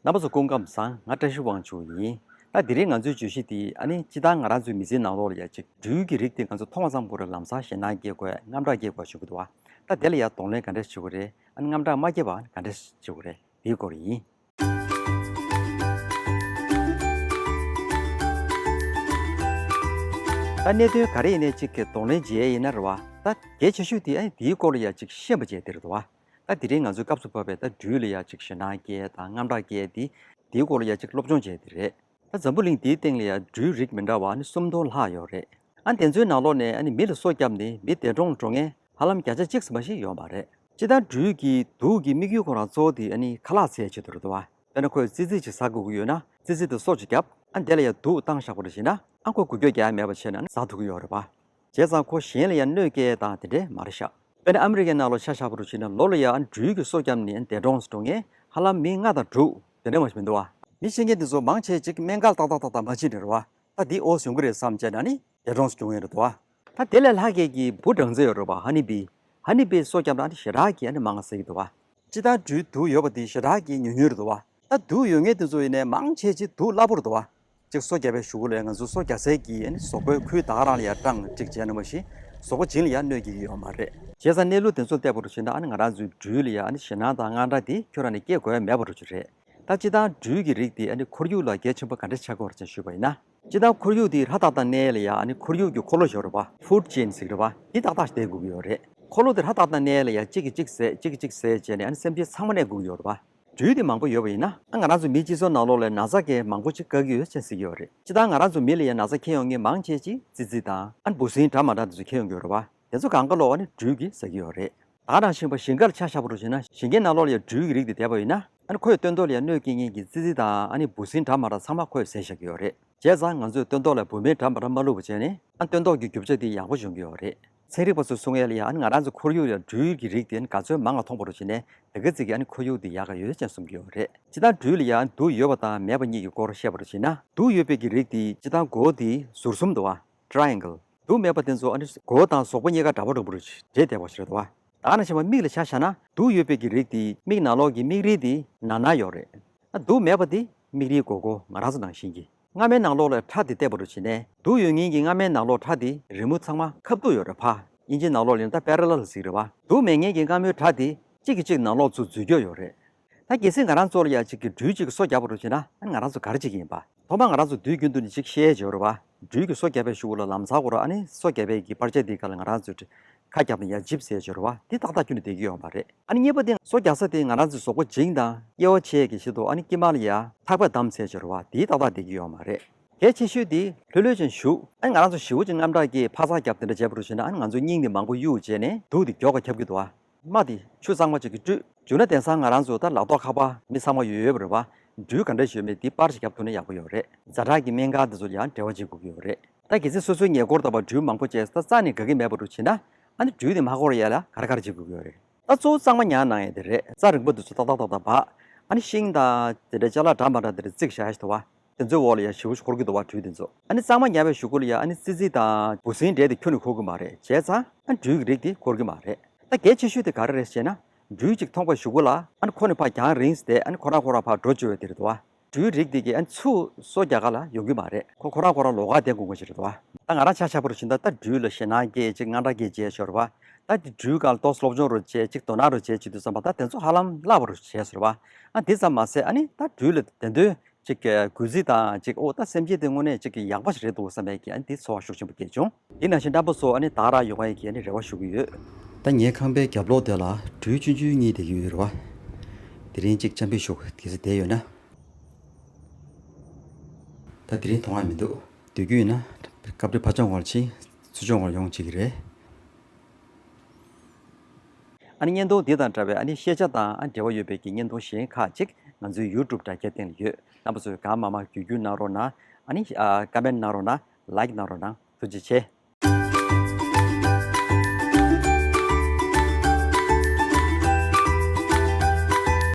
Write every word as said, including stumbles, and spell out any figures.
རྣམ་པ་ཚོ་སྐུ་ཁམས་བཟང་། ང་བཀྲ་ཤིས་དབང་ཕྱུག་ཡིན། ད་དེ་རིང་ང་ཚོའི་བརྗོད་གཞི་དེ་ཨ་ནི་སྤྱིར་བཏང་ང་རང་ཚོའི་མི་ཚེའི་ནང་ལོགས་ལ་ཡ་ཅིག་སྦྲུལ་གྱི་རིགས་དེ་ང་ཚོ་མཐོང་བ་ཙམ་པོ་རེད་ལམ་སང་ཞེད་སྣང་སྐྱེ་དགོས་དངངས་སྐྲག་སྐྱེ་དགོས་ཞུ་གི་འདུག་བ། ད་དེ་ལ་ཡ་གདོང་ལེན་ག་འདྲས་བྱེད་དགོས་རེད། ཨ་ནི་དངངས་སྐྲག་མ་སྐྱེ་བ་ག་འདྲས་བྱེད་དགོས་རེད། དེའི་སྐོར་ཡིན། ད་གནད་དོན་ག་རེ་ཡིན་ནའི་གཅིག་གི་གདོང་ལེན་བྱེད་ཡ་ཡིན་ན་རེད་བ། ད་གལ་ཆེ་ཤོས་དེ་ཨ་ནི་དེའི་སྐོར་ལ་ཡ་གཅིག་ཤེས་པ་བྱས་དེ་རེད་བ། ད་དེ་རིང་ང་ཚོའི་སྐབས་སུ་བབས་པའི་ད་སྦྲུལ་ལ་ཡ་གཅིག་ཞེད་སྣང་སྐྱེ་དང་དངངས་སྐྲག་སྐྱེ་དེ་དེའི་སྐོར་ལ་ཡ་གཅིག་སློབ་སྦྱོང་བྱས་དེ་རེད། ད་འཛམ་བུ་གླིང་འདིའི་སྟེང་ལ་ཡ་སྦྲུལ་རིགས་མི་འདྲ་བ་ཨ་ནི་སུམ་སྟོང་ལྷག་ཡོད་རེད། ཨ་དེ་ཚོའི་ནང་ལོགས་ནས་ཨ་ནི་མི་ལ་སོ་བརྒྱབ་ནས་མི་འདས་གྲོངས་འགྲོ་མཁན་ཧ་ལམ་བརྒྱ་ཆ་གཅིག་ཙམ་མ་ཞིག་ཡོད་མ་རེད། སྤྱིར་བཏང་སྦྲུལ་གྱི་དུག་གི་དམིགས་ཡུལ་ཁོ་རང་གཙོ་བོ་དེ་ཨ་ནི་ཁ་ལག་འཚོལ་ཆེད་དུ་རེད་འདུག་བ། དཔེར་ན་ཁོས་ཙི་ཙི་ཅིག་ཟ་དགོས་ཀྱི་ཡོད་ན་ཙི་ཙི་དེ་སོ་ཅིག་བརྒྱབ། ཨ་དེ་ལ་ཡ་དུག་བཏང་བཞག་པ་རེད་བྱས་ན་ཨ་ཁོ་འགུལ་སྐྱོད་རྒྱག་ཡ་མེད་པ་བྱས་ན་ཨ་ནི་ཟ་ཐུབ་ཀྱི་ཡོད་རེད་པ། བྱས་ཙང་ཁོ་གཞན་ལ་ཡ་གནོད་སྐྱེལ་སྟངས་དེ་འདྲས་མ་རེད་ཤག་དཔེར་ན་ཨ་མི་རི་ཀའི་ནང་ལོགས་ཆ་བཞག་པ་རེད་བྱས་ན་ལོ་ལ་ཡ་ཨ་ནི་སྦྲུལ་གྱིས་སོ་བརྒྱབ་ནས་ཨ་ནི་འདས་གྲོངས་སུ་འགྲོ་མཁན་ཧ་ལམ་མི་ལྔ་དང་དྲུག་དེ་འདྲས་མ་ཞིག་མི་འདུག་བ། མི་ཤི་མཁན་དེ་ཚོ་མང་ཆེ་ཅིག་སྨན་ཁང་ཏག་ཏག་ཏག་ཏག་མ་ཕྱིན་རེད་བ། ད་འདི་ཨོ་ཡོང་གི་རེད་བསམ་བྱས་ན་ནི་འདས་གྲོངས་སུ་འགྲོ་མཁན་རེད་འདུག་བ། ད་དེ་ལས་ལྷག་གས་ཀྱི་འབུ་སྦྲང་རྩི་ཡོད་རེད་བ། ཧ་ནི་བི། ཧ་ནི་བི་སོ་བརྒྱབ་ན་ནི་ཞེ་དྲག་གི་ཨ་ནི་མང་ང་ཟ་གི་འདུག་བ། སྤྱིར་བཏང་སྦྲུལ་དུག་ཡོད་པ་དེ་ཞེ་དྲག་གི་ཉུང་ཉུང་རེད་འདུག་བ། ད་དུག་ཡོད་མཁན་དེ་ཚོ་ཡིན་ནའི་མང་ཆེ་ཅིག་དུག་སླ་པོ་རེད་འདུག་བ། ཅིག་སོ་བརྒྱབ་པའི་གཞུག་གུ་ལ་ང་ཚོ་སོ་བརྒྱབ་སའི་གི་ཨ་ནི་གཟུགས་པོའི་ཁུལ་ད་ག་རང་ལ་ཡ་སྐྲངས་ཅིག་བྱས་ན་མ་གཞི་གཟུགས་པོ་བྱིངས་ལ་ཡ་གནོད་ཀྱི་ཡོད་མ་རེད། བྱས་ཙང་གནས་ལུགས་དེ་ཚོ་བལྟས་པ་རུ་བྱས་ན་ཨ་ནི་ང་རང་ཚོའི་སྦྲུལ་ལ་ཡ་ཨ་ནི་ཞེད་སྣང་དང་དངངས་སྐྲག་དེ་ཁྱོད་རང་ནས་སྐྱེ་དགོས་མེད་པ་རུ་ཅིག་རེད། ད་སྤྱིར་བཏང་སྦྲུལ་གྱི་རིགས་དེ་ཨ་ནི་ཁོར་ཡུག་ལ་གལ་ཆེན་པོ་ག་འདྲ་ཆགས་ཀྱི་ཡོད་རེད་ཅེས་ཞུས་པ་ཡིན་ན། སྤྱིར་བཏང་ཁོར་ཡུག་དེ་ཧྲ་ཏག་ཏག་གནས་ལ་ཡ་ཨ་ནི་ཁོར་ཡུག་གི་འཁོར་ལོ་ཞིག་ཡོད་རེད་བ། ཧྥུཌ་ཅེན་ཟེར་གྱི་རེད་བ། དེ་ཏག་ཏག་བསྡད་དགོས་ཀྱི་ཡོད་རེད། འཁོར་ལོ་དེ་ཧྲ་ཏག་ཏག་གནས་ལ་ཡ་གཅིག་གིས་གཅིག་བཟས་གཅིག་གིས་གཅིག་བཟས་བྱས་ནས་ཨ་ནི་སེམས་ཅན་ཚང་མ་གནས་དགོས་ཀྱི་ཡོད་རེད་བ། སྦྲུལ་དེ་མང་པོ་ཡོད་པ་ཡིན་ན་ཨ་ང་རང་ཚོ་མིའི་སྤྱི་ཚོགས་ནང་ལོགས་ལ་ན་ཚ་གི་མང་པོ་ཅིག་བཀག་གི་ཡོད་ཅེས་ཟེར་གྱི་ཡོད་རེད། སྤྱིར་བཏང་ང་རང་ཚོ་མི་ལ་ཡ་ན་ཚ་ཁྱེར་ཡོང་མཁན་མང་ཆེ་ཅིག་ཙི་ཙི་དང་ཨ་ནི་འབུ་སྲིན་འདྲ་མ་འདྲ་དེ་ཚོ་ཁྱེར་ཡོང་གི་ཡོད་རེད་བ། དེ་ཚོ་གང་ག་ལོག་ཨ་ནི་སྦྲུལ་གྱིས་ཟ་གི་ཡོད་རེད། ད་ག་ནང་བཞིན་པ་ཞིང་ཁར་ཆ་བཞག་པ་རུ་བྱས་ན་ཞིང་ཁའི་ནང་ལོགས་ལ་ཡ་སྦྲུལ་གྱི་རིགས་དེ་བསྡད་པ་ཡིན་ན་ཨ་ནི་ཁོའི་སྟོན་ཐོག་ལ་ཡ་གནོད་སྐྱེལ་མཁན་གྱི་ཙི་ཙི་དང་ཨ་ནི་འབུ་སྲིན་འདྲ་མ་འདྲ་ཚང་མ་ཁོས་བཟས་བཞག་གི་ཡོད་རེད། བྱས་ཙང་ང་ཚོས་སྟོན་ཐོག་ལ་འབུ་སྨན་འདྲ་མ་འདྲ་མ་བླུགས་པ་བྱས་ནས་ཨ་སྟོན་ཐོག་གི་རྒྱུ་ཆ་དེ་ཡག་པོ་ཡོང་གི་ཡོད་རེད། ཚན་རིག་པ་ཚོས་གསུང་ཡས་ལ་ཡ་ཨ་ནི་ང་རང་ཚོ་ཁོར་ཡུག་ལ་སྦྲུལ་གྱི་རིགས་དེ་ཨ་ནི་ག་ཚོད་མང་ང་མཐོང་པ་རུ་བྱས་ནས་དེ་ག་ཙིག་གིས་ཨ་ནི་ཁོར་ཡུག་དེ་ཡག་ག་ཡོད་ཅེས་གསུང་གི་ཡོད་རེད། སྤྱིར་བཏང་སྦྲུལ་ལ་ཡ་ཨ་ནི་དུག་ཡོད་པ་དང་མེད་པ་གཉིས་ཀྱི་སྐོར་བཤད་པ་རུ་བྱས་ན་དུག་ཡོད་པའི་གི་རིགས་དེ་སྤྱིར་བཏང་མགོ་བོ་དེ་ཟུར་གསུམ་འདུག་བ། ཊ་རའེ་ཨེང་གལ། དུག་མེད་པ་དེ་ཚོ་ཨ་ནི་མགོ་དང་གཟུགས་པོ་གཉིས་ཀ་འདྲ་པོ་འདྲ་པོ་རུ་འདྲེས་བསྡད་པ་ཞིག་རེད་དོ། ད་ག་ནང་བཞིན་པ་མིག་ལ་ཆ་བཞག་ན་དུག་ཡོད་པའི་གི་རིགས་དེ་མིག་ནང་ལོགས་ཀྱི་མིག་རིལ་དེ་ནར་ནར་ཡོད་རེད། ད་དུག་མེད་པ་དེ་མིག་རིལ་སྒོར་སྒོར་ང་རང་ཚོ་ནང་བཞིན་གྱི། རྔ་མའི་ནང་ལོགས་ལ་ཁྲ་དེ་བལྟས་པ་རུ་བྱས་ནས་དུག་ཡོད་མཁན་གྱི་རྔ་མའི་ནང་ལོགས་ཁྲ་དེ་རི་མོ་ཚང་མ་ཁ་བསྡུ་ཡོད་རེད་ཕ། དབྱིན་ཇིའི་ནང་ལོགས་ལ་ཡིན་ན་པེ་ར་ལལ་ཟེར་གྱི་རེད་བ། དུག་མེད་མཁན་གྱི་རྔ་མོའི་ཁྲ་དེ་གཅིག་གིས་གཅིག་ནང་ལོགས་ཚུར་འཛུལ་སྐྱོད་ཡོད་རེད། ད་གལ་སྲིད་ང་རང་ཚོ་ལ་ཡ་གཅིག་གིས་སྦྲུལ་གཅིག་གིས་སོ་བརྒྱབ་པ་རུ་བྱས་ན་ཨ་ང་རང་ཚོ་ག་རེ་བྱེད་ཀྱི་ཡིན་པ། ཐོག་མར་ང་རང་ཚོ་དུས་རྒྱུན་དུ་ནས་གཅིག་བཤད་ཡོད་རེད་བ། སྦྲུལ་གྱིས་སོ་བརྒྱབ་པའི་གཞུག་གུ་ལ་ལམ་སང་ཁོ་རང་ཨ་ནི་སོ་བརྒྱབ་པའི་གི་པར་ཆས་དེའི་སྒང་ལ་ང་རང་ཚོས་ཁ་བརྒྱབ་ནས་ཡར་འཇིབས་ཟེར་ཡོད་རེད་བ། དེ་ཏག་ཏག་ཁྱོན་ནས་བསྡད་ཀྱི་ཡོད་མ་རེད། ཨ་ནི་གཉིས་པ་དེ་སོ་རྒྱག་ས་དེ་ང་རང་ཚོའི་གཟུགས་པོ་བྱིངས་དང་དབྱེ་བ་ཕྱེ་གི་ཆེད་དུ་ཨ་ནི་དཀྱིལ་མ་ལ་ཡ་ཐག་པས་བསྡམས་ཟེར་ཡོད་རེད་བ། དེ་ཏག་ཏག་བསྡད་ཀྱི་ཡོད་མ་རེད། གལ་ཆེ་ཤོས་དེ་ལྷོད་ལྷོད་ཅིག་བཞུགས། ཨ་ནི་ང་རང་ཚོ་ཞེ་པོ་ཅིག་དངངས་སྐྲག་སྐྱེས་འཕག་འཚག་བརྒྱབ་དེ་འདྲ་བྱས་པ་རུ་བྱས་ན་ཨ་ནི་ང་ཚོའི་སྙིང་དེ་མང་པོ་གཡུག་བྱས་ནས་དུག་དེ་མགྱོགས་ཀ་ཁྱབ་ཀྱི་འདུག་བ། རྨ་དེ་ཆུ་གཙང་མ་ཅིག་གིས་བཀྲུས། བྱུང་ན་དེང་སང་ང་རང་ཚོ་ད་ལག་ཐོགས་ཁ་པར་མི་ཚང་མ་ཡོད་ཡོད་པ་རེད་བ། སྦྲུལ་ག་འདྲ་ཞིག་ཡོད་མེད་དེ་པར་ཞིག་བརྒྱབ་ཐུབ་ན་ཡག་པོ་ཡོད་རེད། ཛ་དྲག་གི་སྨན་ཁང་དེ་ཚོ་ལ་ཡང་འབྲེལ་བ་བྱེད་དགོས་ཀྱི་ཡོད་རེད། ད་གལ་སྲིད་སོ་སོའི་ཉེ་འཁོར་དང་པ་སྦྲུལ་མང་པོ་བྱས་ད་རྩ་ནས་དགའ་གི་མེད་པ་རུ་བྱས་ན་ཨ་ནི་སྦྲུལ་དེ་མ་འཁོར་ཡ་ལ་ག་རེ་ག་རེ་བྱེད་དགོས་ཀྱི་ཡོད་རེད། ད་གཙོ་བོ་གཙང་མ་ཉར་གནང་ཡ་དེ་རེད། རྩྭ་རིང་པོ་དེ་ཚོ་ཏག་ཏག་ཏག་ཏག་འབག་ཨ་ནི་ཤིང་དང་དེ་འདྲ་ཅ་ལག་འདྲ་མ་འདྲ་དེ་འདྲ་བརྩིགས་བཞག་ཡ་ཞིག་འདུག་བ། དེ་ཚོའི་འོག་ལ་ཡ་ཞེ་པོ་ཞིག་འཁོར་གྱི་འདུག་བ། སྦྲུལ་དེ་ཚོ་ཨ་ནི་གཙང་མ་ཉར་བའི་གཞུག་གུ་ལ་ཡ་ཨ་ནི་ཙི་ཙི་དང་འབུ་སྲིན་འདྲ་དེ་ཁྱོན་ནས་འཁོར་གྱི་མ་རེད། བྱས་ཙང་ཨ་སྦྲུལ་གྱི་རིགས་དེ་འཁོར་གྱི་མ་རེད། ད་གལ་ཆེ་ཤོས་དེ་ག་རེ་རེད་ཟེར་ན། སྦྲུལ་གཅིག་མཐོང་པའི་གཞུག་གུ་ལ་ཨ་ནི་ཁོ་ནི་ཕར་རྒྱང་རིང་སྟེ་ཨ་ནི་ཁོ་རང་ཁོ་རང་ཕར་འགྲོ་བཅུག་པའི་དེ་རེད་འདུག་བ། སྦྲུལ་རིགས་དེ་གིས་ཨ་ནི་ཚུར་སོ་རྒྱག་ག་ལ་ཡོང་གི་མ་རེད། ཁོ་ཁོ་རང་ཁོ་རང་ལོགས་ཀ་བསྡད་དགོས་མཁན་ཞིག་རེད་འདུག་བ། ད་ང་རང་ཆ་བཞག་པ་རུ་ཕྱིན་ད་ད་སྦྲུལ་ལ་ཞེད་སྣང་སྐྱེས་ཅིག་དངངས་སྐྲག་སྐྱེས་བྱས་ཞོར་བ། ད་དེ་སྦྲུལ་སྒང་ལ་ཏོག་ཙམ་སློབ་སྦྱོང་རུ་བྱས་ཅིག་དོ་སྣང་རུ་བྱས་བྱེད་དུས་ཙམ་པ་ད་དེ་ཚོ་ཧ་ལམ་བརླག་པ་རུ་བྱས་ཟེར་བ། ཨ་དེ་ཙམ་མ་ཟད་ཨ་ནི་ད་སྦྲུལ་ལ་དེ་འདོད་ཅིག་གི་གུས་བརྩི་དང་ཅིག་ཨོ་ད་སེམས་ཅན་དེ་དངོས་གནས་ཅིག་གི་ཡག་པོ་ཞིག་རེད་འདུག་བསམ་པའི་གི་ཨ་ནི་དེ་ཚོར་བ་ཤུགས་ཆེན་པོ་སྐྱེས་བྱུང་། དེ་ནང་བཞིན་རྣམ་པ་ཚོ་ཨ་ནི་དག་རག་ཡོང་བའི་གི་ཨ་ནི་རེ་བ་ཞུ་གི་ཡོད། ད་ངའི་ཁང་པའི་རྒྱབ་ལོགས་དེ་ལ་སྦྲུལ་ཆུང་ཆུང་གཉིས་བསྡད་ཀྱི་ཡོད་རེད་བ། དེ་རིང་ཅིག་ཅམ་པི་ཞུགས་གལ་སྲིད་བསྡད་ཡོད་ན། ད་དེ་རིང་མཐོང་ཡ་མི་འདུག་སྡོད་རྒྱུ་ཡིན་ན་སྐབས་རེ་ཕར་ཕྱོགས་སྒང་ལ་ཕྱིན་ཚུར་ཕྱོགས་སྒང་ལ་ཡོང་བྱེད་ཀྱི་རེད། ཨ་ནི་བརྙན་ཐུང་འདི་དང་འདྲ་བའི་ཨ་ནི་ཤེས་བྱ་དང་ཨ་འབྲེལ་བ་ཡོད་པའི་གི་བརྙན་ཐུང་གཞན་ཁག་ཅིག་ང་ཚོའི་ཡུ་ཊུབ་དྲ་རྒྱའི་སྟེང་ལ་ཡོད། རྣམ་པ་ཚོས་གང་མང་མང་བརྒྱུད་སྐུར་གནང་རོགས་གནང་། ཨ་ནི་ཨ་ཀ་མེན་ཊི་གནང་རོགས་གནང་། ལའིཀ་གནང་རོགས་གནང་། ཐུགས་རྗེ་ཆེ།